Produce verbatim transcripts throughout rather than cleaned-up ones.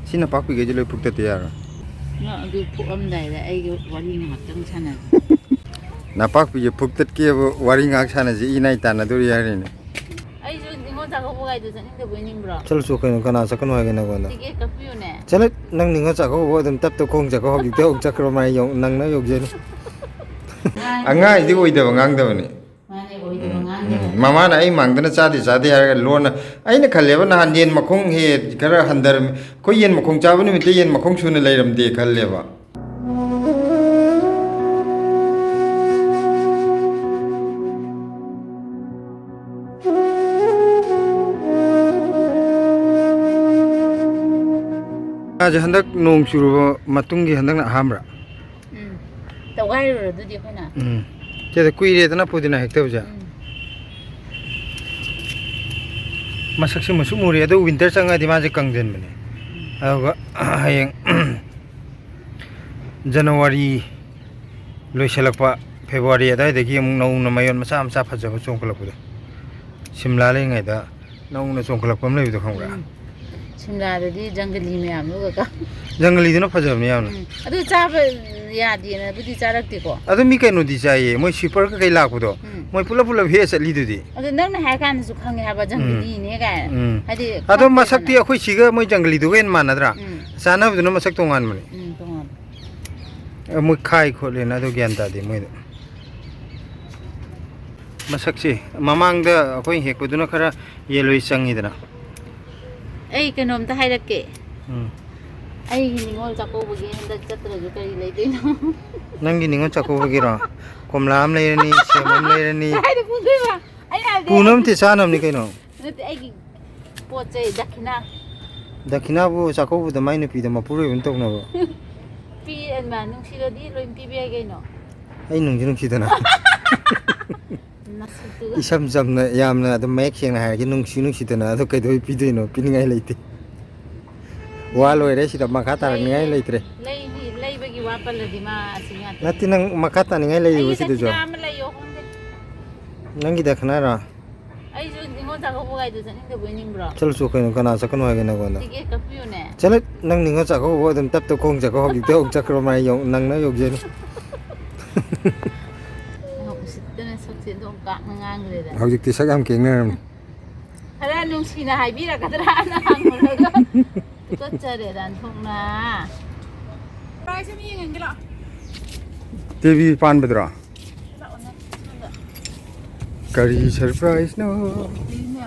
ꯁꯤ ꯅꯄꯥꯛꯄꯤꯈꯩꯁꯦ ꯂꯣꯏ ꯐꯨꯛꯇꯠꯇ ꯌꯥꯔꯣꯏ꯫ ꯅꯪ ꯑꯗꯨ ꯐꯨꯛꯑꯝꯗꯥꯏꯗ ꯑꯩꯒ ꯋꯥꯔꯤ ꯉꯥꯏꯍꯥꯛꯇꯪ ꯁꯥꯟꯅꯁꯤ꯫ ꯅꯄꯥꯛꯄꯤꯁꯦ ꯐꯨꯛꯇꯠꯀꯦꯕ ꯋꯥꯔꯤ ꯉꯥꯏꯍꯥꯛ ꯁꯥꯟꯅꯁꯤ, ꯏ ꯅꯥꯏ ꯇꯥꯟꯅꯗꯣꯔꯤ ꯍꯥꯏꯔꯤꯅꯦ꯫ ꯑꯩꯁꯨ ꯅꯤꯉꯣꯜ ꯆꯥꯛꯀꯧꯕ ꯀꯥꯏꯗꯣ ꯆꯠꯅꯤꯡꯗꯕꯣꯏ ꯅꯤꯡꯕ꯭ꯔꯣ? ꯆꯠꯂꯨ ꯆꯣ ꯀꯩꯅꯣ, ꯀꯅꯥ ꯆꯠꯀꯅꯣ ꯍꯥꯏꯒꯦ ꯅꯪꯉꯣꯟꯗ? ꯇꯤꯀꯦꯠ ꯀꯛꯄꯤꯌꯨꯅꯦ꯫ ꯆꯠꯂꯨ, ꯅꯪ ꯅꯤꯉꯣꯜ ꯆꯥꯛꯀꯧꯕ ꯑꯗꯨꯝ ꯇꯞꯇ ꯈꯣꯡ ꯆꯠꯈꯣ, ꯍꯧꯖꯤꯛꯇꯤ ꯑꯃꯨꯛ ꯆꯠꯈ꯭ꯔꯣ ꯃꯥꯏ ꯌꯧ-, ꯅꯪꯅ ꯌꯧꯖꯅꯤ꯫ ꯑꯉꯥꯡꯗꯤ ꯑꯣꯏꯗꯕ ꯉꯥꯡꯗꯕꯅꯤ꯫ ꯃꯥꯅꯦ, ꯑꯣꯏꯗꯕ ꯎꯝ, ꯉꯥꯡꯗꯕ꯫ ꯎꯝ꯫ ꯃꯃꯥꯅ ꯑꯩ ꯃꯥꯡꯗꯅ ꯆꯥꯗꯦ ꯆꯥꯗꯦ ꯍꯥꯏꯔꯒ ꯂꯣꯟꯅ, ꯑꯩꯅ ꯈꯜꯂꯦꯕ ꯅꯍꯥꯟ ꯌꯦꯟ ꯃꯈꯣꯡ ꯍꯦꯛ ꯈꯔ ꯍꯟꯊꯔꯝꯃꯤ꯫ ꯑꯩꯈꯣꯏ ꯌꯦꯟ ꯃꯈꯣꯡ ꯆꯥꯕ ꯅꯨꯃꯤꯠꯇ ꯌꯦꯟ ꯃꯈꯣꯡ ꯁꯨꯅ ꯂꯩꯔꯝꯗꯦ ꯈꯜꯂꯦꯕ꯫ ꯃꯥꯁꯦ ꯍꯟꯗꯛ ꯅꯣꯡ ꯆꯨꯔꯕ ꯃꯇꯨꯡꯒꯤ ꯍꯟꯗꯛꯅ ꯑꯍꯥꯟꯕ꯭ꯔꯥ? ꯎꯝ꯫ ꯇꯧꯒꯥꯏꯔꯨꯔꯣ ꯑꯗꯨꯗꯤ ꯑꯩꯈꯣꯏꯅ꯫ ꯎꯝ꯫ ꯁꯤꯗ ꯀꯨꯏꯔꯦꯗꯅ ꯄꯨꯗꯤꯅꯥ ꯍꯦꯛꯇꯕꯁꯦ꯫ ꯎꯝ꯫ ꯃꯁꯛꯁꯦ ꯃꯨꯁꯨꯛ ꯃꯨꯔꯦ, ꯑꯗꯣ ꯋꯤꯟꯇꯔ ꯆꯪꯉꯗꯤ ꯃꯥꯁꯦ ꯀꯪꯁꯤꯟꯕꯅꯦ꯫ ꯎꯝ꯫ ꯑꯗꯨꯒ ꯍꯌꯦꯡ ꯖꯅꯋꯥꯔꯤ ꯂꯣꯏꯁꯤꯜꯂꯛꯄ, ꯐꯦꯕꯋꯥꯔꯤ ꯑꯗꯨꯋꯥꯏꯗꯒꯤ ꯑꯃꯨꯛ ꯅꯧꯅ ꯃꯌꯣꯟ ꯃꯆꯥ ꯃꯆꯥ ꯐꯖꯕ ꯆꯣꯡꯈꯠꯂꯛꯄꯗꯣ, ꯁꯤꯝꯂꯥ ꯂꯩꯔꯤꯉꯩꯗ ꯅꯧꯅ ꯆꯣꯡꯈꯠꯂꯛꯄ ꯑꯃ ꯂꯩꯕꯗꯣ ꯈꯪꯕ꯭ꯔꯥ? ꯎꯝ꯫ ꯁꯤꯝꯂꯥꯗꯗꯤ ꯖꯪꯒꯂꯤ ꯃꯌꯥꯝꯗꯨꯒ ꯀ-, ꯖꯪꯒꯂꯤꯗꯨꯅ ꯐꯖꯕꯅꯦ ꯌꯥꯝꯅ꯫ ꯎꯝ꯫ ꯑꯗꯨ ꯆꯥꯕ ꯌꯥꯗꯦꯅꯕꯨꯗꯤ ꯆꯥꯔꯛꯇꯦꯀꯣ꯫ ꯑꯗꯨ ꯃꯤ ꯀꯩꯅꯣꯗꯤ ꯆꯥꯏꯌꯦ, ꯃꯣꯏ ꯁ꯭ꯋꯤꯄꯔ ꯀꯩꯀꯩ ꯂꯥꯛꯄꯗꯣ, ꯎꯝ꯫ ꯃꯣꯏ ꯄꯨꯂꯞ ꯄꯨꯂꯞ ꯍꯦꯛꯑ ꯆꯠꯂꯤꯗꯨꯗꯤ꯫ ꯑꯗꯨ ꯅꯪꯅ ꯍꯥꯏ ꯀꯥꯟꯗꯁꯨ ꯈꯪꯉꯦ ꯍꯥꯏꯕ, ꯎꯝ꯫ ꯖꯪꯒꯂꯤꯅꯦ ꯀꯥꯏꯅ꯫ ꯎꯝ꯫ ꯍꯥꯏꯗꯤ ꯑꯗꯣ ꯈꯪꯗꯦꯗꯅ꯫ ꯃꯁꯛꯇꯤ ꯑꯩꯈꯣꯏ ꯁꯤꯒ ꯃꯣꯏ ꯖꯪꯒꯂꯤꯗꯨꯒ ꯍꯦꯟꯅ ꯃꯥꯟꯅꯗ꯭ꯔꯥ? ꯎꯝ꯫ ꯆꯥꯅꯕꯗꯨꯅ ꯃꯁꯛ ꯇꯣꯉꯥꯟꯕꯅꯦ꯫ ꯎꯝ, ꯇꯣꯉꯥꯟꯕ꯫ ꯑ, ꯃꯣꯏ ꯈꯥꯏ ꯈꯣꯠꯂꯦꯅ ꯑꯗꯨ ꯒ꯭ꯌꯥꯟ ꯇꯥꯗꯦ ꯃꯣꯏꯗꯣ꯫ ꯃꯁꯛꯁꯦ ꯃꯃꯥꯡꯗ ꯑꯩꯈꯣꯏ ꯍꯦꯛꯄꯗꯨꯅ ꯈꯔ ꯌꯦꯜꯂꯣꯏ ꯆꯪꯉꯤꯗꯅ꯫ ꯑꯩ ꯀꯩꯅꯣꯝꯇ ꯍꯥꯏꯔꯛꯀꯦ꯫ ꯎꯝ꯫ ꯑꯩꯒꯤ ꯅꯤꯉꯣꯜ ꯆꯥꯛꯀꯧꯕꯒꯤ ꯍꯟꯗꯛ ꯆꯠꯇ꯭ꯔꯁꯨ ꯀꯔꯤ ꯂꯩꯗꯣꯏꯅꯣ? ꯅꯪꯒꯤ ꯅꯤꯉꯣꯜ ꯆꯥꯛꯀꯧꯕꯒꯤꯔꯣ? ꯀꯣꯝꯂꯥ ꯑꯃ ꯂꯩꯔꯅꯤ, ꯁꯦꯝ ꯑꯃ ꯂꯩꯔꯅꯤ꯫ ꯀꯗꯥꯏꯗ ꯄꯨꯗꯣꯏꯕ? ꯑꯩꯅ ꯍꯥꯏꯕꯗꯤ ꯄꯨꯅꯕ ꯅꯠꯇꯦ, ꯆꯥꯅꯕꯅꯤ ꯀꯩꯅꯣ꯫ ꯅꯠꯇꯦ, ꯑꯩꯒꯤ ꯄꯣꯠ ꯆꯩ ꯗꯈꯤꯅꯥ꯫ ꯗꯈꯤꯅꯥꯕꯨ ꯆꯥꯛꯀꯧꯕꯗ ꯃꯥꯏ ꯅꯨꯄꯤꯗ ꯃꯄꯨꯔꯣꯏꯕꯅ ꯇꯧꯅꯕ꯭ꯔꯣ? ꯄꯤ-, ꯑ, ꯅꯨꯡꯁꯤꯔꯗꯤ ꯂꯣꯏ ꯄꯤꯕ ꯌꯥꯏ ꯀꯩꯅꯣ꯫ ꯑꯩ ꯅꯨꯡꯗꯤ ꯅꯨꯡꯁꯤꯗꯅ꯫ ꯅꯁꯛꯇꯨꯒ꯫ ꯏꯁꯝ ꯆꯝꯅ, ꯌꯥꯝꯅ ꯑꯗꯨꯝ ꯃꯌꯦꯛ ꯁꯦꯡꯅ ꯍꯥꯏꯔꯒꯦ, ꯅꯨꯡꯁꯤ ꯅꯨꯡꯁꯤꯗꯅ꯫ ꯑꯗꯣ ꯀꯩꯗꯧꯕꯩ ꯄꯤꯗꯣꯏꯅꯣ? ꯄꯤꯅꯤꯡꯉꯥꯏ ꯂꯩꯇꯦ꯫ ꯋꯥ ꯂꯣꯏꯔꯦ, ꯁꯤꯗ ꯃꯈꯥ ꯇꯥꯔꯛꯅꯤꯡꯉꯥꯏ ꯂꯩ-, ꯂꯩꯇ꯭ꯔꯦ꯫ ꯂꯩ-, ꯂꯩꯕꯒꯤ ꯋꯥ ꯄꯜꯂꯗꯤ ꯃꯥ ꯑꯁꯤ ꯉꯥꯛꯇꯅꯤ꯫ ꯅꯠꯇꯦ, ꯅꯪ ꯃꯈꯥ ꯇꯥꯅꯤꯡꯉꯥꯏ ꯂꯩꯔꯤꯕꯣ ꯑꯩꯒꯤ ꯁꯤꯗꯁꯨ? ꯗꯈꯤꯅꯥ ꯑꯃ ꯂꯩꯌꯣ ꯈꯪꯗꯦ꯫ ꯅꯪꯒꯤ ꯗꯈꯤꯅꯥꯔꯣ? ꯑꯩꯁꯨ ꯅꯤꯉꯣꯜ ꯆꯥꯛꯀꯧꯕꯒꯥꯏꯗꯨ ꯆꯠꯅꯤꯡꯗꯕꯣꯏ ꯅꯤꯡꯕ꯭ꯔꯣ? ꯆꯠꯂꯨ ꯆꯣ ꯀꯩꯅꯣ, ꯀꯅꯥ ꯆꯠꯀꯅꯣ ꯍꯥꯏꯒꯦ ꯅꯪꯉꯣꯟꯗ? ꯇꯤꯀꯦꯠ ꯀꯛꯄꯤꯌꯨꯅꯦ꯫ ꯆꯠꯂꯨ, ꯅꯪ ꯅꯤꯡꯉ ꯆꯥꯛꯀꯧꯕ ꯑꯗꯨꯝ ꯇꯞꯇ ꯈꯣꯡ ꯆꯠꯈ꯭ꯔꯣ, ꯍꯧꯖꯤꯛꯇꯤ ꯑꯃꯨꯛ ꯆꯠꯈ꯭ꯔꯣ, ꯃꯥꯏ ꯌꯧ-, ꯅꯪꯅ ꯌꯧꯖꯅꯤ꯫ ꯅꯪ ꯎꯁꯤꯠꯇꯅ ꯁꯛꯁꯦ ꯑꯗꯨꯝ ꯀꯥꯛꯅ ꯉꯥꯡꯈ꯭ꯔꯦꯗ꯫ ꯍꯧꯖꯤꯛꯇꯤ ꯁꯛ ꯌꯥꯝ ꯀꯦꯡꯅꯔꯝꯅꯤ꯫ ꯈꯔ ꯅꯨꯡꯁꯤꯅ ꯍꯥꯏꯕꯤꯔꯛꯀꯗ꯭ꯔꯥꯅ ꯍꯪꯉꯨꯔꯒ ꯇꯨꯀꯠꯆꯔꯦꯗ ꯑꯣꯟꯊꯣꯛꯅ꯫ ꯄ꯭ꯔꯥꯏꯁ ꯑꯃ ꯌꯦꯡꯍꯟꯒꯦ ꯂꯥꯛꯑꯣ꯫ ꯇꯤ ꯚꯤ ꯄꯥꯟꯕꯗꯨꯔꯣ? ꯂꯥꯛꯑꯣꯅꯦ, ꯁꯣꯝꯗ꯫ ꯀꯔꯤ ꯁꯔꯄ꯭ꯔꯥꯏꯁꯅꯣ? ꯌꯦꯡꯉꯣ, ꯌꯦꯡꯉꯣ꯫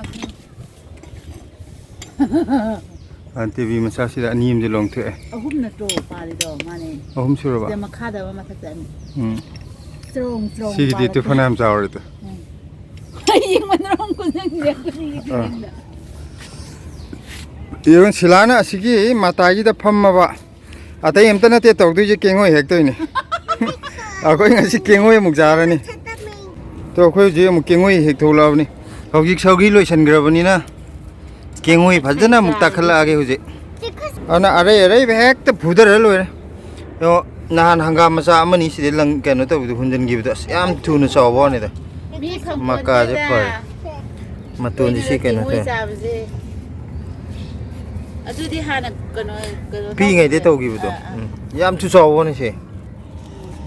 ꯑ, ꯇꯤ ꯚꯤ ꯃꯆꯥꯁꯤꯗ ꯑꯅꯤ ꯑꯃꯗꯤ ꯂꯣꯡꯊꯣꯛꯑꯦ꯫ ꯑꯍꯨꯝ ꯅꯠꯇ꯭ꯔꯣ ꯄꯥꯜꯂꯤꯗꯣ? ꯃꯥꯅꯦ꯫ ꯑꯍꯨꯝ ꯁꯨꯔꯕ? ꯁꯤꯗ ꯃꯈꯥꯗ ꯑꯃ, ꯃꯊꯛꯇ ꯑꯅꯤ꯫ ꯎꯝ꯫ ꯆ꯭ꯔꯣꯡ, ꯆ꯭ꯔꯣꯡ ꯁꯤꯒꯤꯗꯤ ꯄꯥꯜꯂꯛꯇꯅ꯫ ꯇꯨ ꯐꯅꯌꯥꯝ ꯆꯥꯎꯔꯦꯗ꯫ ꯎꯝ꯫ ꯌꯦꯡꯕꯗ ꯃꯔꯣꯡ ꯀꯣꯟꯁꯤꯟꯈ꯭ꯔꯦ ꯑꯩꯈꯣꯏꯒꯤ ꯑꯥ꯫ ꯈꯨꯅꯤꯡꯗ꯫ ꯌꯦꯡꯉꯨ, ꯁꯤꯂꯥꯅ ꯑꯁꯤꯒꯤ ꯃꯇꯥꯏꯒꯤꯗ ꯐꯝꯃꯕ꯫ ꯑꯇꯩ ꯑꯝꯇ ꯅꯠꯇꯦ ꯇꯧꯗꯣꯏꯁꯦ, ꯀꯦꯡꯉꯣꯏ ꯍꯦꯛꯇꯣꯏꯅꯦ꯫ ꯑꯩꯈꯣꯏ ꯉꯁꯤ ꯀꯦꯡꯉꯣꯏ ꯑꯃꯨꯛ ꯆꯥꯔꯅꯤ꯫ ꯇꯣ, ꯑꯩꯈꯣꯏ ꯍꯧꯖꯤꯛ ꯑꯃꯨꯛ ꯀꯦꯡꯉꯣꯏ ꯍꯦꯛ ꯊꯣꯛꯂꯛꯑꯕꯅꯤ꯫ ꯍꯧꯖꯤꯛ ꯁꯧꯒ꯭ꯔꯤ ꯂꯣꯏꯁꯤꯟꯈ꯭ꯔꯕꯅꯤꯅ ꯀꯦꯡꯉꯣꯏ ꯐꯖꯅ ꯑꯃꯨꯛ ꯇꯥꯈꯠꯂꯛꯑꯒꯦ ꯍꯧꯖꯤꯛ꯫ ꯑꯗꯨꯅ ꯑꯔꯩ ꯑꯔꯩꯕ ꯍꯦꯛꯇ ꯐꯨꯊꯔ ꯂꯣꯏꯔꯦ꯫ ꯌꯦꯡꯉꯣ, ꯅꯍꯥꯟ ꯍꯪꯒꯥꯝ ꯃꯆꯥ ꯑꯃꯅꯤ ꯁꯤꯗꯩ ꯂꯪ ꯀꯩꯅꯣ ꯇꯧꯕꯗꯣ, ꯍꯨꯟꯖꯤꯟꯈꯤꯕꯗꯣ, ꯑꯁ, ꯌꯥꯝ ꯊꯨꯅ ꯆꯥꯎꯕ ꯋꯥꯅꯤꯗ꯫ ꯃꯤ ꯈꯪꯄꯣꯟꯇꯦꯗ꯫ ꯃꯀꯥꯁꯦ ꯐꯔꯦ꯫ ꯃꯇꯣꯟꯁꯦ ꯁꯤ ꯀꯩꯅꯣ ꯀꯦꯡꯉꯣꯏ ꯇꯧꯋꯦ꯫ ꯆꯥꯕꯁꯦ꯫ ꯑꯗꯨꯗꯤ ꯍꯥꯟꯅ ꯀꯩꯅꯣ, ꯀꯩꯅꯣ ꯄꯤꯛꯏꯉꯩꯗꯩ ꯇꯧꯈꯤꯕꯅꯦ꯫ ꯇꯧꯈꯤꯕꯗꯣ꯫ ꯑꯥ, ꯑꯥ꯫ ꯎꯝ꯫ ꯌꯥꯝ ꯊꯨ ꯆꯥꯎꯕ ꯋꯥꯅꯤ ꯁꯤ꯫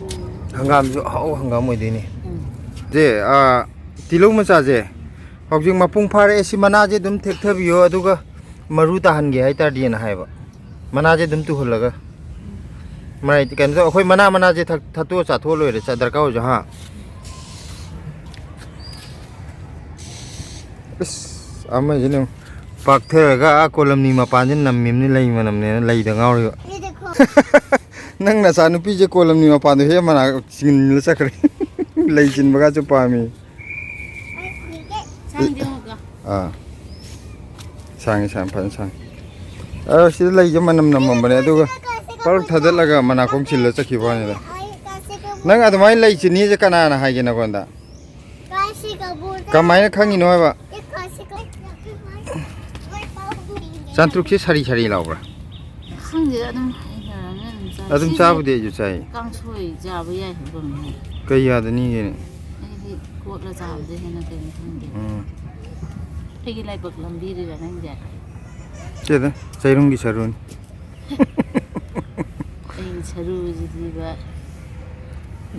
ꯎꯝ꯫ ꯍꯪꯒꯥꯝꯁꯨ ꯑꯍꯥꯎꯕ ꯍꯪꯒꯥꯝ ꯑꯣꯏꯗꯣꯏꯅꯤ꯫ ꯎꯝ꯫ ꯁꯦ, ꯑꯥ, ꯇꯤꯜꯍꯧ ꯃꯆꯥꯁꯦ ꯍꯧꯖꯤꯛ ꯃꯄꯨꯡ ꯐꯥꯔꯛꯑꯦ, ꯁꯤ ꯃꯅꯥꯁꯦ ꯑꯗꯨꯝ ꯊꯦꯛꯊꯕꯤꯌꯣ, ꯑꯗꯨꯒ ꯃꯔꯨ ꯇꯥꯍꯟꯒꯦ ꯍꯥꯏꯇꯥꯔꯗꯤꯅ ꯍꯥꯏꯕ꯫ ꯃꯅꯥꯁꯦ ꯑꯗꯨꯝ ꯇꯨꯍꯜꯂꯒ꯫ ꯃꯥꯏ ꯀꯩꯅꯣ ꯇꯧ, ꯑꯩꯈꯣꯏ ꯃꯅꯥ, ꯃꯅꯥꯁꯦ ꯊꯛ-, ꯊꯠꯇꯣꯛꯑ ꯆꯥꯊꯣꯛꯑ ꯂꯣꯏꯔꯦ, ꯆꯥ-, ꯗꯔꯀꯥꯔ ꯑꯣꯏꯔꯁꯨ, ꯍꯥ? ꯑꯁ, ꯑꯃꯁꯤꯅ ꯄꯥꯛꯊꯔꯒ ꯑꯥ ꯀꯣꯂꯝꯅꯤ ꯃꯄꯥꯟꯁꯤ ꯅꯝꯃꯤꯕꯅꯤ, ꯂꯩ ꯃꯅꯝꯅꯦꯅ, ꯂꯩꯗ ꯉꯥꯎꯔꯤꯕ꯫ ꯅꯪ ꯅꯆꯥꯅꯨꯄꯤꯁꯦ ꯀꯣꯂꯝꯅꯤ ꯃꯄꯥꯟꯗ ꯍꯦꯛ ꯃꯅꯥ ꯆꯤꯡꯂ ꯆꯠꯈ꯭ꯔꯦ꯫ ꯂꯩ ꯆꯤꯟꯕꯒꯁꯨ ꯄꯥꯝꯃꯤ꯫ ꯁꯥꯡꯗꯤ ꯑꯃꯨꯛꯀ꯫ ꯑꯥ꯫ ꯁꯥꯡꯉꯤ, ꯁꯥꯡꯉꯤ, ꯐꯖꯅ ꯁꯥꯡꯉꯤ꯫ ꯑ, ꯁꯤꯗ ꯂꯩꯁꯦ ꯃꯅꯝ ꯅꯝꯃꯝꯕꯅꯦ, ꯑꯗꯨꯒ ꯄꯔꯛ ꯊꯥꯗꯠꯂꯒ ꯃꯅꯥꯀꯣꯡ ꯆꯤꯜꯂ ꯆꯠꯈꯤꯕ ꯋꯥꯅꯤꯗ꯫ ꯅꯪ ꯑꯗꯨꯃꯥꯏꯅ ꯂꯩ ꯆꯤꯟꯅꯤꯁꯦ ꯀꯅꯥꯅ ꯍꯥꯏꯒꯦ ꯅꯉꯣꯟꯗ? ꯀꯃꯥꯏꯅ ꯈꯪꯉꯤꯅꯣ ꯍꯥꯏꯕ? ꯆꯥꯇ꯭ꯔꯨꯛꯁꯦ ꯁꯥꯔꯤ ꯁꯥꯔꯤ ꯂꯥꯎꯕ꯭ꯔꯥ? ꯈꯪꯗꯦꯗ, ꯑꯗꯨꯝ ꯍꯩꯅꯔꯕꯅꯤꯅ ꯑꯗꯨꯝ ꯆꯥꯏ꯫ ꯑꯗꯨꯝ ꯁꯤꯁꯦ ꯆꯥꯕꯨꯗꯤ ꯑꯩꯁꯨ ꯆꯥꯏ꯫ ꯀꯥꯡꯁꯣꯏ ꯆꯥꯕ ꯌꯥꯏ ꯍꯥꯏꯕ ꯑꯃ꯫ ꯀꯩ ꯌꯥꯗꯅꯤꯒꯦꯅꯦ? ꯑꯩꯗꯤ ꯀꯣꯠꯂ ꯆꯥꯕꯗꯩ ꯍꯦꯟꯅ ꯀꯩꯅꯣ ꯈꯪꯗꯦ꯫ ꯎꯝ꯫ ꯑꯩꯒꯤ ꯂꯥꯏꯕꯛ ꯂꯝꯕꯤꯗꯨꯗ ꯅꯪꯁꯦ꯫ ꯆꯦꯗ ꯆꯩꯔꯨꯝꯒꯤ ꯁꯔꯨꯅꯤ꯫ ꯑꯩꯒꯤ ꯁꯔꯨꯁꯤꯗꯤꯕ꯫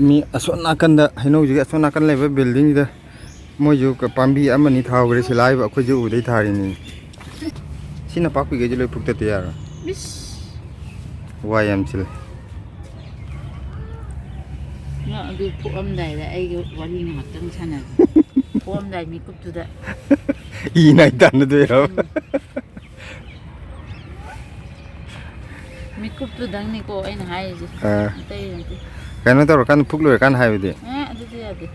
ꯃꯤ ꯑꯁꯣꯝ ꯅꯥꯀꯟꯗ, ꯍꯩꯅꯧꯁꯤꯒꯤ ꯑꯁꯣꯝ ꯅꯥꯀꯟ ꯂꯩꯕ ꯕꯤꯜꯗꯤꯡꯁꯤꯗ ꯃꯣꯏꯁꯨ ꯄꯥꯝꯕꯤ ꯑꯃꯅꯤ ꯊꯥꯍꯧꯈ꯭ꯔꯦ꯫ ꯁꯤ ꯂꯥꯛꯏꯕ ꯑꯩꯈꯣꯏꯁꯨ ꯎꯕꯗꯩ ꯊꯥꯔꯤꯅꯤ꯫ ꯁꯤ ꯅꯄꯥꯛꯄꯤꯈꯩꯁꯦ ꯂꯣꯏ ꯐꯨꯛꯇꯠꯇ ꯌꯥꯔꯣꯏ꯫ ꯃꯤꯁ꯫ ꯋꯥ ꯌꯥꯝ ꯆꯤꯜꯂꯦ꯫ ꯅꯪ ꯑꯗꯨ ꯐꯨꯛꯑꯝꯗꯥꯏꯗ ꯑꯩꯒ ꯋꯥꯔꯤ ꯉꯥꯏꯍꯥꯛꯇꯪ ꯁꯥꯟꯅꯁꯦ꯫ ꯐꯨꯛꯑꯝꯗꯥꯏ ꯃꯤꯀꯨꯞꯇꯨꯗ꯫ ꯏ ꯅꯥꯏ ꯇꯥꯟꯅꯗꯣꯏꯔꯕ? ꯃꯤꯀꯨꯞꯇꯨꯗꯪꯅꯤꯀꯣ ꯑꯩꯅ ꯍꯥꯏꯔꯤꯁꯦ꯫ ꯑꯥ꯫ ꯑꯇꯩ ꯅꯠꯇꯦ꯫ ꯀꯩꯅꯣ ꯇꯧꯔꯀꯥꯟꯗ, ꯐꯨꯛ ꯂꯣꯏꯔꯀꯥꯟꯗ ꯍꯥꯏꯕꯗꯤ? ꯑꯦ, ꯑꯗꯨꯗꯤ ꯌꯥꯗꯦ꯫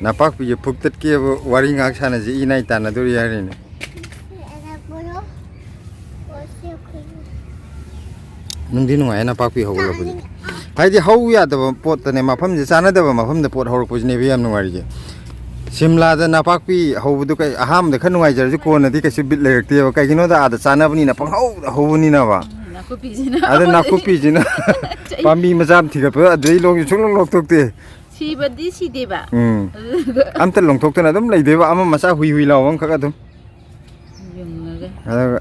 ꯅꯄꯥꯛꯄꯤꯁꯦ ꯐꯨꯛꯇꯠꯀꯦꯕ ꯋꯥꯔꯤ ꯉꯥꯏꯍꯥꯛ ꯁꯥꯟꯅꯁꯤ, ꯏ ꯅꯥꯏ ꯇꯥꯟꯅꯗꯣꯔꯤ ꯍꯥꯏꯔꯤꯅꯦ꯫ ꯅꯨꯡꯗꯤ ꯅꯨꯡꯉꯥꯏꯌꯦ ꯅꯄꯥꯛꯄꯤ ꯍꯧꯒꯠꯂꯛꯄꯁꯦ꯫ ꯍꯥꯏꯗꯤ ꯍꯧ ꯌꯥꯗꯕ ꯄꯣꯠꯇꯅꯦ, ꯃꯐꯝꯁꯦ ꯆꯥꯟꯅꯗꯕ ꯃꯐꯝꯗ ꯄꯣꯠ ꯍꯧꯔꯛꯄꯁꯤꯅꯦꯕ ꯌꯥꯝ ꯅꯨꯡꯉꯥꯏꯔꯤꯁꯦ꯫ ꯁꯤꯝꯂꯥꯗ ꯅꯄꯥꯛꯄꯤ ꯍꯧꯕꯗꯨ ꯀꯩ, ꯑꯍꯥꯟꯕꯗ ꯈꯔ ꯅꯨꯡꯉꯥꯏꯖꯔꯁꯨ ꯀꯣꯟꯅꯗꯤ ꯀꯩꯁꯨ ꯕꯤꯠ ꯂꯩꯔꯛꯇꯦꯕ꯫ ꯀꯩꯒꯤꯅꯣꯗ ꯑꯥꯗ ꯆꯥꯅꯕꯅꯤꯅ ꯄꯪꯍꯧꯗ ꯍꯧꯕꯅꯤꯅꯕ꯫ ꯎꯝ, ꯅꯥꯀꯨꯞꯄꯤꯁꯤꯅ ꯑꯗ ꯅꯥꯀꯨꯞꯄꯤꯁꯤꯅ ꯆꯍꯤ ꯄꯥꯝꯕꯤ ꯃꯆꯥ ꯑꯃ ꯊꯤꯒꯠꯄꯗ ꯑꯗꯨꯗꯩ ꯂꯣꯡꯁꯨ ꯁꯨꯡꯂꯣꯡ ꯂꯣꯛꯊꯣꯛꯇꯦ꯫ ꯁꯤꯕꯗꯤ ꯁꯤꯗꯦꯕ꯫ ꯎꯝ꯫ ꯑꯗꯨꯒ ꯑꯝꯇ ꯂꯣꯡꯊꯣꯛꯇꯅ ꯑꯗꯨꯝ ꯂꯩꯗꯣꯏꯕ, ꯑꯃ ꯃꯆꯥ ꯍꯨꯏ ꯍꯨꯏ ꯂꯥꯎꯕ ꯑꯃꯈꯛ ꯑꯗꯨꯝ꯫ ꯌꯨꯡꯉꯒ꯫ ꯑꯗꯨꯒ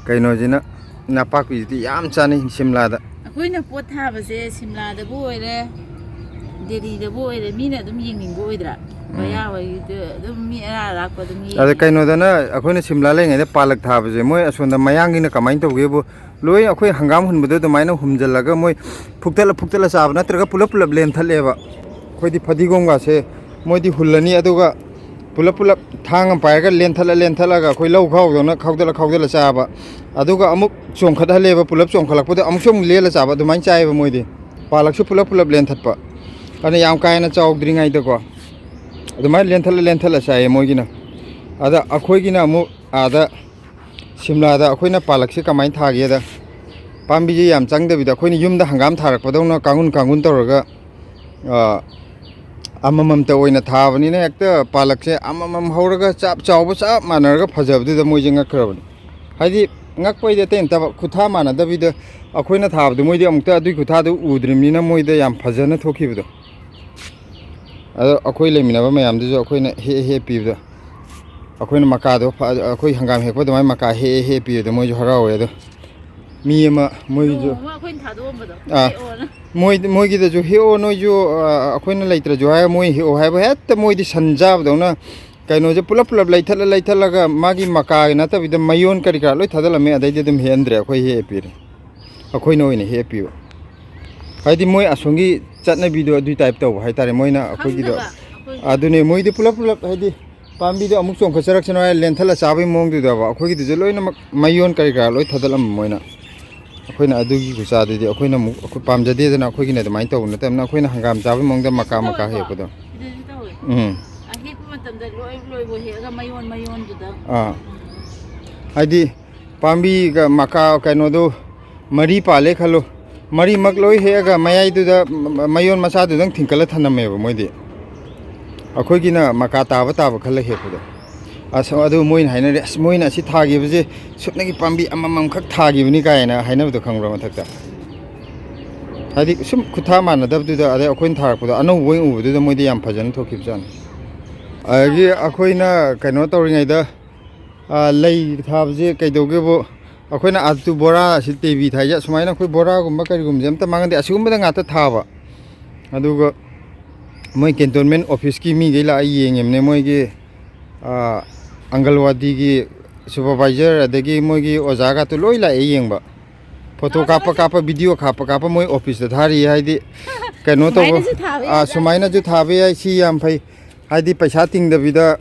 ꯀꯩꯅꯣꯁꯤꯅ, ꯅꯄꯥꯛꯄꯤꯁꯤꯗꯤ ꯌꯥꯝ ꯆꯥꯅꯩ ꯁꯤꯝꯂꯥꯗ꯫ ꯑꯩꯈꯣꯏꯅ ꯄꯣꯠ ꯊꯥꯕꯁꯦ ꯁꯤꯝꯂꯥꯗꯕꯨ ꯑꯣꯏꯔꯦ, ꯗꯦꯜꯂꯤꯗꯕꯨ ꯑꯣꯏꯔꯦ, ꯃꯤꯅ ꯑꯗꯨꯝ ꯌꯦꯡꯅꯤꯡꯕ ꯑꯣꯏꯗ꯭ꯔꯥ? ꯃꯌꯥ ꯍꯣꯏꯗ ꯑꯗꯨꯝ ꯃꯤ ꯑꯔꯥ ꯑꯔꯥꯛꯄ ꯑꯗꯨꯝ ꯌꯦꯡꯉꯤ꯫ ꯑꯗ ꯀꯩꯅꯣꯗꯅ ꯑꯩꯈꯣꯏꯅ ꯁꯤꯝꯂꯥ ꯂꯩꯔꯤꯉꯩꯗ ꯄꯥꯂꯛ ꯊꯥꯕꯁꯦ, ꯃꯣꯏ ꯑꯁꯣꯝꯗ ꯃꯌꯥꯡꯒꯤꯅ ꯀꯃꯥꯏꯅ ꯇꯧꯒꯦꯕꯨ, ꯂꯣꯏ ꯑꯩꯈꯣꯏ ꯍꯪꯒꯥꯝ ꯍꯨꯟꯕꯗꯣ ꯑꯗꯨꯃꯥꯏꯅ ꯍꯨꯝꯖꯤꯜꯂꯒ ꯃꯣꯏ ꯐꯨꯛꯇꯠꯂ ꯐꯨꯛꯇꯠꯂ ꯆꯥꯕ ꯅꯠꯇ꯭ꯔꯒ ꯄꯨꯂꯞ ꯄꯨꯂꯞ ꯂꯦꯟꯊꯠꯂꯦꯕ꯫ ꯑꯩꯈꯣꯏꯗꯤ ꯐꯗꯤꯒꯣꯝꯒꯥꯁꯦ ꯃꯣꯏꯗꯤ ꯍꯨꯜꯂꯅꯤ, ꯑꯗꯨꯒ ꯄꯨꯂꯞ ꯄꯨꯂꯞ ꯊꯥꯡ ꯑꯃ ꯄꯥꯏꯔꯒ ꯂꯦꯟꯊꯠꯂ ꯂꯦꯟꯊꯠꯂꯒ ꯑꯩꯈꯣꯏ ꯂꯧ ꯈꯥꯎꯗꯧꯅ ꯈꯥꯎꯗꯠꯂ ꯈꯥꯎꯗꯠꯂ ꯆꯥꯕ꯫ ꯑꯗꯨꯒ ꯑꯃꯨꯛ ꯆꯣꯡꯈꯠꯍꯜꯂꯦꯕ, ꯄꯨꯂꯞ ꯆꯣꯡꯈꯠꯂꯛꯄꯗ ꯑꯃꯨꯛꯁꯨ ꯑꯃꯨꯛ ꯂꯦꯜꯂ ꯆꯥꯕ, ꯑꯗꯨꯃꯥꯏꯅ ꯆꯥꯏꯌꯦꯕ ꯃꯣꯏꯗꯤ꯫ ꯄꯥꯂꯛꯁꯨ ꯄꯨꯂꯞ ꯄꯨꯂꯞ ꯂꯦꯟꯊꯠꯄ꯫ ꯑꯗꯨꯅ ꯌꯥꯝ ꯀꯥ ꯍꯦꯟꯅ ꯆꯥꯎꯗ꯭ꯔꯤꯉꯩꯗꯀꯣ ꯑꯗꯨꯃꯥꯏꯅ ꯂꯦꯟꯊꯠꯂ ꯂꯦꯟꯊꯠꯂ ꯆꯥꯏꯌꯦ ꯃꯣꯏꯒꯤꯅ꯫ ꯑꯗ ꯑꯩꯈꯣꯏꯒꯤꯅ ꯑꯃꯨꯛ ꯑꯥꯗ ꯁꯤꯝꯂꯥꯗ ꯑꯩꯈꯣꯏꯅ ꯄꯥꯂꯛꯁꯦ ꯀꯃꯥꯏꯅ ꯊꯥꯒꯦꯗ, ꯄꯥꯝꯕꯤꯁꯦ ꯌꯥꯝ ꯆꯪꯗꯕꯤꯗ ꯑꯩꯈꯣꯏꯅ ꯌꯨꯝꯗ ꯍꯪꯒꯥꯝ ꯊꯥꯔꯛꯄꯗꯧꯅ ꯀꯥꯡꯒꯨꯟ ꯀꯥꯡꯒꯨꯟ ꯇꯧꯔꯒ, ꯑ, ꯑꯃꯃꯝꯇ ꯑꯣꯏꯅ ꯊꯥꯕꯅꯤꯅ ꯍꯦꯛꯇ ꯄꯥꯂꯛꯁꯦ ꯑꯃꯃꯝ ꯍꯧꯔꯒ ꯆꯞ ꯆꯥꯎꯕ ꯆꯞ ꯃꯥꯟꯅꯔꯒ ꯐꯖꯕꯗꯨꯗ ꯃꯣꯏꯁꯦ ꯉꯛꯈ꯭ꯔꯕꯅꯤ꯫ ꯍꯥꯏꯗꯤ ꯉꯛꯄꯩꯗꯤ ꯑꯇꯩ ꯅꯠꯇꯕ, ꯈꯨꯠꯊꯥ ꯃꯥꯟꯅꯗꯕꯤꯗ ꯑꯩꯈꯣꯏꯅ ꯊꯥꯕꯗꯣ ꯃꯣꯏꯗꯤ ꯑꯃꯨꯛꯇ ꯑꯗꯨꯒꯤ ꯈꯨꯠꯊꯥꯗꯨ ꯎꯗ꯭ꯔꯤꯕꯅꯤꯅ ꯃꯣꯏꯗ ꯌꯥꯝ ꯐꯖꯅ ꯊꯣꯛꯈꯤꯕꯗꯣ꯫ ꯑꯗꯣ ꯑꯩꯈꯣꯏ ꯂꯩꯃꯤꯟꯅꯕ ꯃꯌꯥꯝꯗꯨꯁꯨ ꯑꯩꯈꯣꯏꯅ ꯍꯦꯛ ꯍꯦꯛ ꯄꯤꯕꯗꯣ, ꯑꯩꯈꯣꯏꯅ ꯃꯀꯥꯗꯣ ꯐ-, ꯑꯩꯈꯣꯏ ꯍꯪꯒꯥꯝ ꯍꯦꯛꯄ ꯑꯗꯨꯃꯥꯏꯅ ꯃꯀꯥ ꯍꯦꯛ ꯍꯦꯛ ꯄꯤꯕꯗꯣ ꯃꯣꯏꯁꯨ ꯍꯔꯥꯎꯋꯦ꯫ ꯑꯗꯣ ꯃꯤ ꯑꯃ, ꯃꯣꯏꯁꯨ, ꯅꯣꯡꯃ ꯑꯩꯈꯣꯏꯅ ꯊꯥꯗꯣꯛꯑꯝꯕꯗꯣ, ꯑꯥ, ꯍꯦꯛꯑꯣꯅ꯫ ꯃꯣꯏ, ꯃꯣꯏꯒꯤꯗꯁꯨ "ꯍꯦꯛꯑꯣ ꯅꯣꯏꯁꯨ, ꯑ, ꯑꯩꯈꯣꯏꯅ ꯂꯩꯇ꯭ꯔꯁꯨ" ꯍꯥꯏꯔ ꯃꯣꯏ ꯍꯦꯛꯑꯣ ꯍꯥꯏꯕ, ꯍꯦꯛꯇ ꯃꯣꯏꯗꯤ ꯁꯟ ꯆꯥꯕꯗꯧꯅ ꯀꯩꯅꯣꯁꯦ ꯄꯨꯂꯞ ꯄꯨꯂꯞ ꯂꯩꯊꯠꯂ ꯂꯩꯊꯠꯂꯒ ꯃꯥꯒꯤ ꯃꯀꯥꯒꯤ ꯅꯠꯇꯕꯤꯗ ꯃꯌꯣꯟ ꯀꯔꯤ ꯀꯔꯥ ꯂꯣꯏ ꯊꯥꯗꯠꯂꯝꯃꯦ꯫ ꯑꯗꯩꯗꯤ ꯑꯗꯨꯝ ꯍꯦꯛꯍꯟꯗ꯭ꯔꯦ, ꯑꯩꯈꯣꯏ ꯍꯦꯛꯑ ꯄꯤꯔꯦ꯫ ꯑꯩꯈꯣꯏꯅ ꯑꯣꯏꯅ ꯍꯦꯛꯑ ꯄꯤꯕ꯫ ꯍꯥꯏꯗꯤ ꯃꯣꯏ ꯑꯁꯣꯝꯒꯤ ꯆꯠꯅꯕꯤꯗꯣ ꯑꯗꯨꯏ ꯇꯥꯏꯞ ꯇꯧꯕ ꯍꯥꯏꯇꯥꯔꯦ꯫ ꯃꯣꯏꯅ ꯑꯩꯈꯣꯏꯒꯤꯗꯣ, ꯈꯪꯗꯕ ꯑꯩꯈꯣꯏ꯫ ꯑꯗꯨꯅꯦ, ꯃꯣꯏꯗꯤ ꯄꯨꯂꯞ ꯄꯨꯂꯞ ꯍꯥꯏꯗꯤ ꯄꯥꯝꯕꯤꯗꯣ ꯑꯃꯨꯛ ꯆꯣꯡꯈꯠꯆꯔꯛꯁꯅꯨ ꯍꯥꯏꯔ ꯂꯦꯟꯊꯠꯂ ꯆꯥꯕꯒꯤ ꯃꯑꯣꯡꯗꯨꯗꯕ, ꯑꯩꯈꯣꯏꯒꯤꯗꯨꯁꯨ ꯂꯣꯏꯅꯃꯛ ꯃꯌꯣꯟ ꯀꯔꯤ ꯀꯔꯥ ꯂꯣꯏ ꯊꯥꯗꯠꯂꯝꯕ ꯃꯣꯏꯅ꯫ ꯑꯩꯈꯣꯏꯅ ꯑꯗꯨꯒꯤ ꯈꯨꯆꯥꯗꯨꯗꯤ ꯑꯩꯈꯣꯏꯅ ꯑꯃꯨꯛ, ꯑꯩꯈꯣꯏ ꯄꯥꯝꯖꯗꯦꯗꯅ, ꯑꯩꯈꯣꯏꯒꯤꯅ ꯑꯗꯨꯃꯥꯏꯅ ꯇꯧꯕ ꯅꯠꯇꯕꯅꯤꯅ꯫ ꯑꯩꯈꯣꯏꯅ ꯍꯪꯒꯥꯝ ꯆꯥꯕꯒꯤ ꯃꯑꯣꯡꯗ ꯃꯀꯥ ꯁꯤꯗꯁꯨ ꯃꯀꯥ ꯇꯧꯋꯦꯀꯣ꯫ ꯍꯦꯛꯄꯗꯣ꯫ ꯁꯤꯗꯁꯨ ꯇꯧꯋꯦ꯫ ꯎꯝ꯫ ꯑꯍꯦꯛꯄ ꯃꯇꯝꯗ ꯂꯣꯏ ꯂꯣꯏꯕ ꯍꯦꯛꯑꯒ ꯃꯌꯣꯟ ꯃꯌꯣꯟꯗꯨꯗ꯫ ꯑꯥ꯫ ꯍꯥꯏꯗꯤ ꯄꯥꯝꯕꯤꯒ ꯃꯀꯥ ꯀꯩꯅꯣꯗꯨ ꯃꯔꯤ ꯄꯥꯜꯂꯦ ꯈꯜꯂꯨ, ꯃꯔꯤꯃꯛ ꯂꯣꯏ ꯍꯦꯛꯑꯒ ꯃꯌꯥꯏꯗꯨꯗ ꯃ-, ꯃ-, ꯃꯌꯣꯟ ꯃꯆꯥꯗꯨꯗꯪ ꯊꯤꯡꯀꯠꯂ ꯊꯅꯝꯃꯦꯕ ꯃꯣꯏꯗꯤ꯫ ꯑꯩꯈꯣꯏꯒꯤꯅ ꯃꯀꯥ ꯇꯥꯕ ꯇꯥꯕ ꯈꯜꯂ ꯍꯦꯛꯄꯗꯣ꯫ ꯑꯁ, ꯑꯗꯨ ꯃꯣꯏꯅ ꯍꯥꯏꯅꯔꯦ, "ꯑꯁ, ꯃꯣꯏꯅ ꯑꯁꯤ ꯊꯥꯈꯤꯕꯁꯦ ꯁꯨꯞꯅꯒꯤ ꯄꯥꯝꯕꯤ ꯑꯃꯃꯝꯈꯛ ꯊꯥꯈꯤꯕꯅꯤ" ꯀꯥꯏꯅ ꯍꯥꯏꯅꯕꯗꯣ ꯈꯪꯕ꯭ꯔꯥ ꯃꯊꯛꯇ? ꯍꯥꯏꯗꯤ ꯁꯨꯝ ꯈꯨꯠꯊꯥ ꯃꯥꯟꯅꯗꯕꯗꯨꯗ, ꯑꯗꯩ ꯑꯩꯈꯣꯏꯅ ꯊꯥꯔꯛꯄꯗꯣ ꯑꯅꯧꯕ ꯑꯣꯏꯅ ꯎꯕꯗꯨꯗ ꯃꯣꯏꯗꯤ ꯌꯥꯝ ꯐꯖꯅ ꯊꯣꯛꯈꯤꯕꯖꯥꯠꯅꯤ꯫ ꯑꯗꯒꯤ ꯑꯩꯈꯣꯏꯅ ꯀꯩꯅꯣ ꯇꯧꯔꯤꯉꯩꯗ, ꯑꯥ, ꯂꯩ ꯊꯥꯕꯁꯦ ꯀꯩꯗꯧꯒꯦꯕꯨ, ꯑꯩꯈꯣꯏꯅ ꯑꯥꯇꯨ ꯕꯣꯔꯥ ꯑꯁꯤ ꯇꯦꯕꯤ ꯊꯥꯏꯁꯦ, ꯑꯁꯨꯃꯥꯏꯅ ꯑꯩꯈꯣꯏ ꯕꯣꯔꯥꯒꯨꯝꯕ ꯀꯔꯤꯒꯨꯝꯕꯁꯦ ꯑꯝꯇ ꯃꯥꯡꯍꯟꯗꯦ, ꯑꯁꯤꯒꯨꯝꯕꯗ ꯉꯥꯛꯇ ꯊꯥꯕ꯫ ꯑꯗꯨꯒ ꯃꯣꯏ ꯀꯦꯟꯇꯣꯟꯃꯦꯟ ꯑꯣꯐꯤꯁꯀꯤ ꯃꯤꯈꯩ ꯂꯥꯛꯑ ꯌꯦꯡꯉꯤꯕꯅꯦ, ꯃꯣꯏꯒꯤ, ꯑꯥ, ꯑꯪꯒꯜꯋꯥꯗꯤꯒꯤ ꯁꯨꯄꯔꯚꯥꯏꯖꯔ ꯑꯗꯒꯤ ꯃꯣꯏꯒꯤ ꯑꯣꯖꯥꯒꯇꯣ ꯂꯣꯏ ꯂꯥꯛꯑꯦ ꯌꯦꯡꯕ꯫ ꯐꯣꯇꯣ ꯀꯥꯞꯄ ꯀꯥꯞꯄ, ꯚꯤꯗꯤꯑꯣ ꯀꯥꯞꯄ ꯀꯥꯞꯄ ꯃꯣꯏ ꯑꯣꯐꯤꯁꯇ ꯊꯥꯔꯤꯌꯦ꯫ ꯍꯥꯏꯗꯤ ꯀꯩꯅꯣ ꯇꯧꯕ, ꯁꯨꯃꯥꯏꯅꯁꯨ ꯊꯥꯕ ꯑꯥ, ꯌꯥꯏ꯫ ꯁꯨꯃꯥꯏꯅꯁꯨ ꯊꯥꯕ ꯌꯥꯏ, ꯁꯤ ꯌꯥꯝ ꯐꯩ꯫ ꯍꯥꯏꯗꯤ ꯄꯩꯁꯥ ꯇꯤꯡꯗꯕꯤꯗ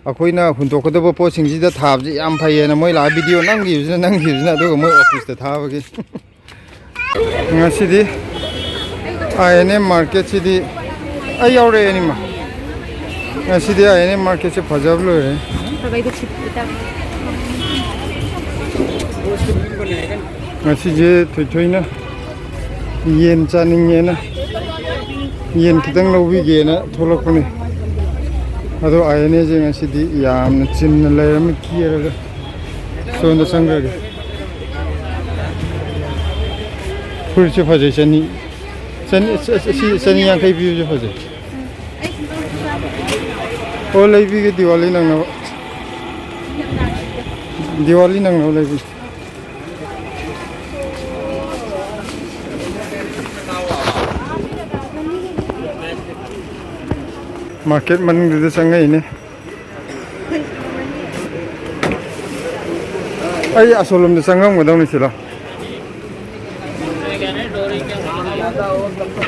ꯑꯩꯈꯣꯏꯅ ꯍꯨꯟꯗꯣꯛꯀꯗꯕ ꯄꯣꯠꯁꯤꯡꯁꯤꯗ ꯊꯥꯕꯁꯦ ꯌꯥꯝ ꯐꯩꯌꯦꯅ ꯃꯣꯏ ꯂꯥꯛꯑ ꯚꯤꯗꯤꯑꯣ ꯅꯝꯈꯤꯕꯁꯤꯅ ꯅꯝꯈꯤꯕꯁꯤꯅ, ꯑꯗꯨꯒ ꯃꯣꯏ ꯑꯣꯐꯤꯁꯇ ꯊꯥꯕꯒꯤ꯫ ꯉꯁꯤꯗꯤ ꯑꯥꯏ ꯑꯦꯟ ꯑꯦꯝ ꯃꯥꯔꯀꯦꯠꯁꯤꯗꯤ ꯑꯩ ꯌꯥꯎꯔꯛꯑꯦ ꯑꯅꯤꯃꯛ꯫ ꯉꯁꯤꯗꯤ ꯑꯥꯏ ꯑꯦꯟ ꯑꯦꯝ ꯃꯥꯔꯀꯦꯠꯁꯦ ꯐꯖꯕ ꯂꯣꯏꯔꯦ꯫ ꯉꯁꯤꯁꯦ ꯊꯣꯏꯊꯣꯏꯅ ꯌꯦꯟ ꯆꯥꯅꯤꯡꯉꯦꯅ, ꯌꯦꯟ ꯈꯤꯇꯪ ꯂꯧꯕꯤꯒꯦꯅ ꯊꯣꯛꯂꯛꯄꯅꯤ꯫ ꯑꯗꯣ ꯑꯥꯏ ꯑꯦꯟ ꯑꯦꯁꯦ ꯉꯁꯤꯗꯤ ꯌꯥꯝꯅ ꯆꯤꯟꯅ ꯂꯩꯔꯝꯃꯤ, ꯀꯦꯔꯒ꯫ ꯁꯣꯝꯗ ꯆꯪꯈ꯭ꯔꯒꯦ꯫ ꯐꯨꯔꯤꯠꯁꯦ ꯐꯖꯩ, ꯆꯅꯤ, ꯆꯅꯤ, ꯁꯤ ꯆꯅꯤ ꯌꯥꯡꯈꯩ ꯄꯤꯕꯁꯦ ꯐꯖꯩ꯫ ꯎꯝ, ꯑꯩ ꯑꯣ, ꯂꯩꯕꯤꯒꯦ, ꯗꯤꯋꯥꯂꯤ ꯅꯪꯅꯕ꯫ ꯗꯤꯋꯥꯂꯤ ꯅꯪꯅꯕ ꯂꯩꯕꯤꯒꯦ꯫ ꯃꯥꯔꯀꯦꯠ ꯃꯅꯨꯡꯗꯨꯗ ꯆꯪꯉꯛꯏꯅꯦ꯫ ꯑꯩ ꯑꯁꯣꯝꯂꯣꯝꯗ ꯆꯪꯉꯝꯒꯗꯧꯅꯤ ꯁꯤꯂꯣ꯫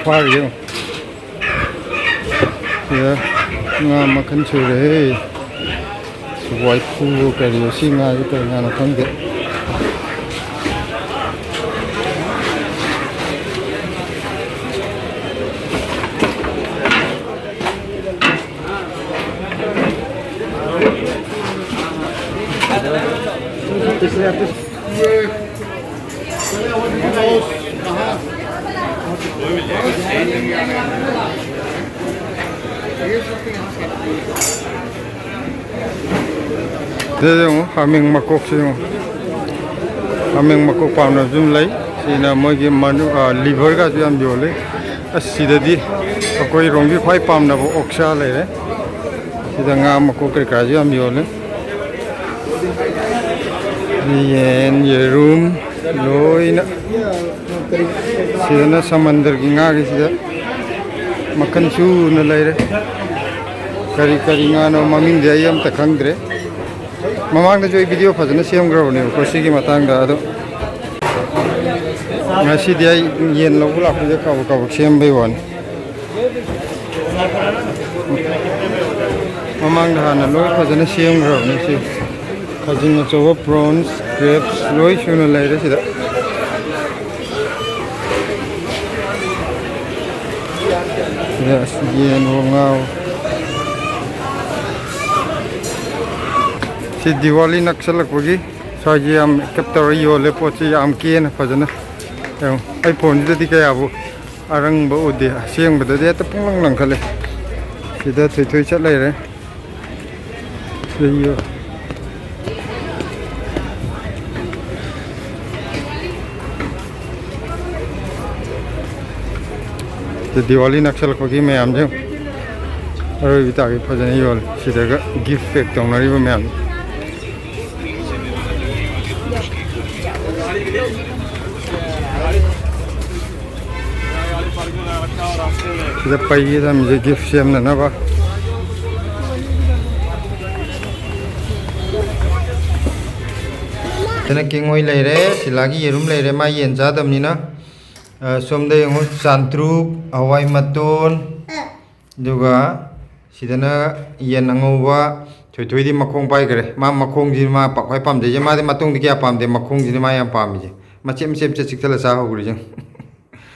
ꯐꯥꯔꯤꯌꯦ꯫ ꯁꯤꯗ ꯉꯥ ꯃꯈꯜ ꯁꯨꯔꯦ꯫ ꯋꯥꯏꯈꯨ ꯀꯔꯤ, ꯁꯤ ꯉꯥꯁꯤ ꯀꯔꯤ ꯉꯥꯅꯣ ꯈꯪꯗꯦ꯫ ꯁꯤꯗ ꯌꯦꯡꯉꯨ, ꯍꯥꯃꯦꯡ ꯃꯀꯣꯛꯁꯦ ꯌꯦꯡꯉꯨ꯫ ꯍꯥꯃꯦꯡ ꯃꯀꯣꯛ ꯄꯥꯝꯅꯕꯁꯨ ꯑꯗꯨꯝ ꯂꯩ꯫ ꯁꯤꯅ ꯃꯣꯏꯒꯤ ꯃꯅꯨ-, ꯑ, ꯂꯤꯚꯔꯒꯁꯨ ꯌꯥꯝ ꯌꯣꯜꯂꯤ꯫ ꯑꯁ, ꯁꯤꯗꯗꯤ ꯑꯩꯈꯣꯏ ꯔꯣꯝꯒꯤ ꯈ꯭ꯋꯥꯏ ꯄꯥꯝꯅꯕ ꯑꯣꯛꯁꯥ ꯂꯩꯔꯦ꯫ ꯁꯤꯗ ꯉꯥ ꯃꯀꯣꯛ ꯀꯩꯀꯥꯁꯨ ꯌꯥꯝ ꯌꯣꯜꯂꯦ꯫ ꯌꯦꯟ, ꯌꯦꯔꯨꯝ ꯂꯣꯏꯅ꯫ ꯁꯤꯗꯅ ꯁꯃꯟꯗꯔꯒꯤ ꯉꯥꯒꯤꯁꯤꯗ ꯃꯈꯜ ꯁꯨꯅ ꯂꯩꯔꯦ꯫ ꯀꯔꯤ ꯀꯔꯤ ꯉꯥꯅꯣ ꯃꯃꯤꯡꯗꯤ ꯑꯩ ꯑꯝꯇ ꯈꯪꯗ꯭ꯔꯦ꯫ ꯃꯃꯥꯡꯗꯁꯨ ꯑꯩ ꯚꯤꯗꯤꯑꯣ ꯐꯖꯅ ꯁꯦꯝꯈ꯭ꯔꯕꯅꯦꯕꯀꯣ ꯁꯤꯒꯤ ꯃꯇꯥꯡꯗ꯫ ꯑꯗꯣ ꯉꯁꯤꯗꯤ ꯑꯩ ꯌꯦꯟ ꯂꯧꯕ ꯂꯥꯛꯄꯁꯤꯗ ꯀꯥꯕꯛ ꯀꯥꯕꯛ ꯁꯦꯝꯕꯩ ꯋꯥꯅꯤ꯫ ꯃꯃꯥꯡꯗ ꯍꯥꯟꯅ ꯂꯣꯏ ꯐꯖꯅ ꯁꯦꯝꯈ꯭ꯔꯕꯅꯤ ꯁꯤ꯫ ꯈꯥꯖꯤꯡ ꯑꯆꯧꯕ, prawns, crabs ꯂꯣꯏ ꯁꯨꯅ ꯂꯩꯔꯦ ꯁꯤꯗ꯫ ꯁꯤꯗ ꯑꯁ ꯌꯦꯟꯋꯣ ꯉꯥꯋꯣ꯫ ꯁꯤ ꯗꯤꯋꯥꯂꯤ ꯅꯛꯁꯜꯂꯛꯄꯒꯤ ꯁ꯭ꯋꯥꯏꯁꯦ ꯌꯥꯝ ꯀꯩꯅꯣ ꯇꯧꯔ ꯌꯣꯜꯂꯦ ꯄꯣꯠꯁꯦ ꯌꯥꯝ ꯀꯦꯅ ꯐꯖꯅ꯫ ꯌꯦꯡꯉꯣ, ꯑꯩ ꯐꯣꯟꯁꯤꯗꯗꯤ ꯀꯌꯥꯕꯨ ꯑꯔꯪꯕ ꯎꯗꯦ, ꯑꯁꯦꯡꯕꯗꯗꯤ ꯍꯦꯛꯇ ꯄꯨꯡꯂꯪ ꯂꯪꯈꯠꯂꯦ꯫ ꯁꯤꯗ ꯊꯣꯏꯊꯣꯏ ꯆꯠ ꯂꯩꯔꯦ꯫ ꯁꯤꯗ ꯌꯣ-, ꯁꯤꯗ ꯗꯤꯋꯥꯂꯤ ꯅꯛꯁꯜꯂꯛꯄꯒꯤ ꯃꯌꯥꯝꯁꯦ ꯑꯔꯣꯏꯕ ꯇꯥꯒꯤ ꯐꯖꯅ ꯌꯣꯜꯂꯦ꯫ ꯁꯤꯗꯒ gift pack ꯇꯧꯅꯔꯤꯕ ꯃꯌꯥꯝ꯫ ꯁꯤꯗ ꯄꯩꯒꯦ ꯊꯝꯃꯤꯁꯦ gift ꯁꯦꯝꯅꯅꯕ꯫ ꯁꯤꯅ ꯀꯦꯡꯉꯣꯏ ꯂꯩꯔꯦ, ꯁꯤꯂꯥꯒꯤ ꯌꯦꯔꯨꯝ ꯂꯩꯔꯦ, ꯃꯥ ꯌꯦꯟ ꯆꯥꯗꯕꯅꯤꯅ꯫ ꯑ, ꯁꯣꯝꯗ ꯌꯦꯡꯉꯨ, ꯆꯥꯟꯇ꯭ꯔꯨꯛ, ꯍꯋꯥꯏ ꯃꯇꯣꯟ, ꯑꯗꯨꯒ ꯁꯤꯗꯅ ꯌꯦꯟ ꯑꯉꯧꯕ꯫ ꯊꯣꯏꯊꯣꯏꯗꯤ ꯃꯈꯣꯡ ꯄꯥꯏꯈ꯭ꯔꯦ꯫ ꯃꯥ ꯃꯈꯣꯡꯁꯤ ꯃꯥ ꯄꯥ-, ꯈ꯭ꯋꯥꯏ ꯄꯥꯝꯖꯩꯁꯦ꯫ ꯃꯥꯗꯤ ꯃꯇꯣꯡꯗꯤ ꯀꯌꯥ ꯄꯥꯝꯗꯦ, ꯃꯈꯣꯡꯁꯤꯅꯦ ꯃꯥ ꯌꯥꯝ ꯄꯥꯝꯃꯤꯁꯦ꯫ ꯃꯆꯦꯠ ꯃꯆꯦꯠ ꯃꯆꯦꯠ ꯆꯤꯛꯊꯠꯂ ꯆꯥ ꯍꯧꯈ꯭ꯔꯤꯁꯦ꯫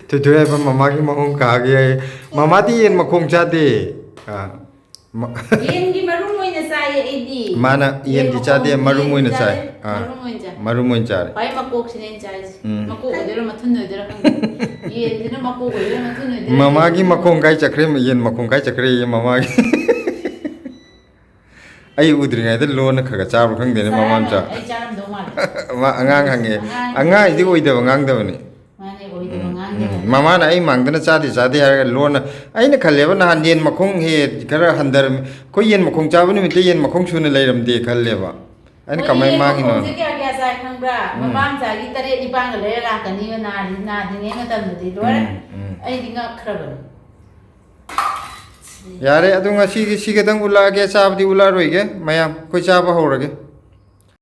ꯊꯣꯏꯊꯣꯏ ꯍꯥꯏꯕ ꯃꯃꯥꯒꯤ ꯃꯈꯣꯡ ꯀꯥꯒꯦ ꯍꯥꯏ꯫ ꯃꯃꯥꯗꯤ ꯌꯦꯟ ꯃꯈꯣꯡ ꯆꯥꯗꯦ꯫ ꯑꯥ, ꯃ-, ꯌꯦꯟꯒꯤ ꯃꯔꯨꯝ ꯑꯣꯏꯅ ꯆꯥꯏꯌꯦ ꯑꯩꯗꯤ꯫ ꯃꯥꯅ ꯌꯦꯟꯗꯤ ꯆꯥꯗꯦ, ꯃꯔꯨꯝ ꯑꯣꯏꯅ ꯆꯥꯏ꯫ ꯑꯥ, ꯃꯔꯨꯝ ꯑꯣꯏꯅ ꯆꯥꯏ꯫ ꯃꯔꯨꯝ ꯑꯣꯏꯅ ꯆꯥꯔꯦ꯫ ꯈ꯭ꯋꯥꯏ ꯃꯀꯣꯛꯁꯤꯅ ꯑꯩꯅ ꯆꯥꯏꯁꯦ꯫ ꯎꯝ꯫ ꯃꯀꯣꯛ ꯑꯣꯏꯗꯣꯏꯔꯥ ꯃꯊꯨꯟ ꯑꯣꯏꯗꯣꯏꯔꯥ ꯈꯪꯗꯦ꯫ ꯌꯦꯟꯁꯤꯅ ꯃꯀꯣꯛ ꯑꯣꯏꯗꯣꯏꯔꯥ ꯃꯊꯨꯟ ꯑꯣꯏꯗꯣꯏꯔꯥ ꯃꯃꯥꯒꯤ ꯈꯪꯗꯦ꯫ ꯃꯈꯣꯡ ꯀꯥꯏ ꯆꯠꯈ꯭ꯔꯦ? ꯌꯦꯟ ꯃꯈꯣꯡ ꯀꯥꯏ ꯆꯠꯈ꯭ꯔꯦ? ꯃꯃꯥꯒꯤ꯫ ꯑꯩ ꯎꯗ꯭ꯔꯤꯉꯩꯗ ꯂꯣꯟꯅ ꯈꯔ ꯈꯔ ꯆꯥꯕ꯭ꯔꯥ ꯈꯪꯗꯦꯅꯦ, ꯃꯃꯥ ꯃꯆꯥ꯫ ꯆꯥꯔꯝꯃꯦ, ꯑꯩ ꯆꯥꯔꯝꯗꯧ ꯃꯥꯜꯂꯦ꯫ ꯃꯥ ꯑꯉꯥꯡ ꯍꯪꯉꯦ꯫ ꯑꯉꯥꯡ ꯑꯉꯥꯡ ꯍꯥꯏꯗꯤ ꯑꯣꯏꯗꯕ ꯉꯥꯡꯗꯕꯅꯤ꯫ ꯃꯥꯅꯦ, ꯑꯣꯏꯗꯕ ꯎꯝ, ꯉꯥꯡꯗꯕ꯫ ꯎꯝ꯫ ꯃꯃꯥꯅ ꯑꯩ ꯃꯥꯡꯗꯅ ꯆꯥꯗꯦ, ꯆꯥꯗꯦ ꯍꯥꯏꯔꯒ ꯂꯣꯟꯅ, ꯑꯩꯅ ꯈꯜꯂꯦꯕ, ꯅꯍꯥꯟ ꯌꯦꯟ ꯃꯈꯣꯡ ꯍꯦꯛ ꯈꯔ ꯍꯟꯊꯔꯝꯃꯤ꯫ ꯑꯩꯈꯣꯏ ꯌꯦꯟ ꯃꯈꯣꯡ ꯆꯥꯕ ꯅꯨꯃꯤꯠꯇ ꯌꯦꯟ ꯃꯈꯣꯡ ꯁꯨꯅ ꯂꯩꯔꯝꯗꯦ ꯈꯜꯂꯦꯕ꯫ ꯑꯩꯅ ꯃꯣꯏꯗꯤ ꯀꯃꯥꯏꯅ ꯌꯦꯟ ꯃꯥꯡꯉꯤꯅꯣ? ꯃꯈꯣꯡꯁꯦ ꯀꯌꯥ ꯀꯌꯥ ꯆꯥꯏ ꯈꯪꯕ꯭ꯔꯥ? ꯎꯝ꯫ ꯃꯄꯥ ꯃꯆꯥꯒꯤ ꯇꯔꯦꯠ ꯅꯤꯄꯥꯟꯒ ꯂꯩꯔ ꯂꯥꯛꯀꯅꯤꯕ ꯅꯥꯔꯤ-, ꯅꯥꯗ꯭ꯔꯤꯉꯩ ꯃꯇꯝꯗꯗꯤ ꯂꯣꯏꯔꯦ꯫ ꯎꯝ, ꯎꯝ꯫ ꯑꯩꯗꯤ ꯉꯛꯈ꯭ꯔꯕꯅꯤ꯫ ꯌꯥꯔꯦ, ꯑꯗꯨ ꯉꯁꯤꯒꯤ ꯁꯤ ꯈꯛꯇꯪ ꯎꯠꯂꯛꯑꯒꯦ, ꯆꯥꯕꯗꯤ ꯎꯠꯂꯛꯑꯔꯣꯏꯒꯦ꯫ ꯃꯌꯥꯝ ꯑꯩꯈꯣꯏ ꯆꯥꯕ ꯍꯧꯔꯒꯦ꯫